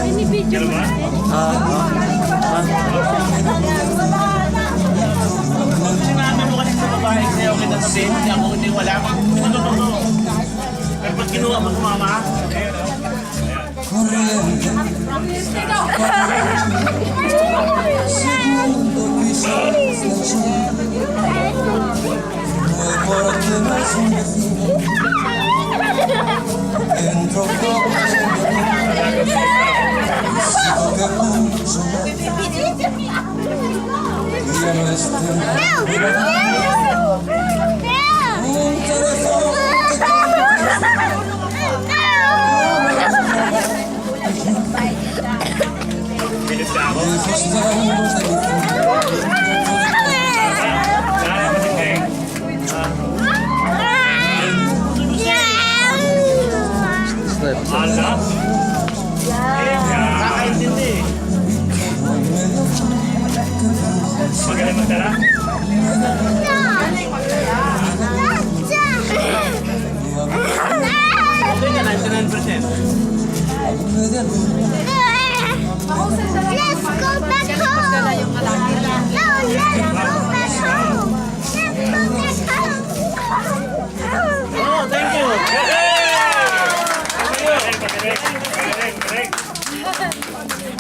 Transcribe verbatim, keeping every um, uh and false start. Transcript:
Ini video mo natin. Sinabi mo kasi sa babae, sayaw kita sa baby, ako hindi, wala akong pinatututo. Pero pag kinuha mo, sumama. Nakakaintindi. Magaling magdala? Ito niya, ninety-nine percent. Let's go back home. No, let's go back home. Let's go back home. Oh, thank you. Hey! Thank you.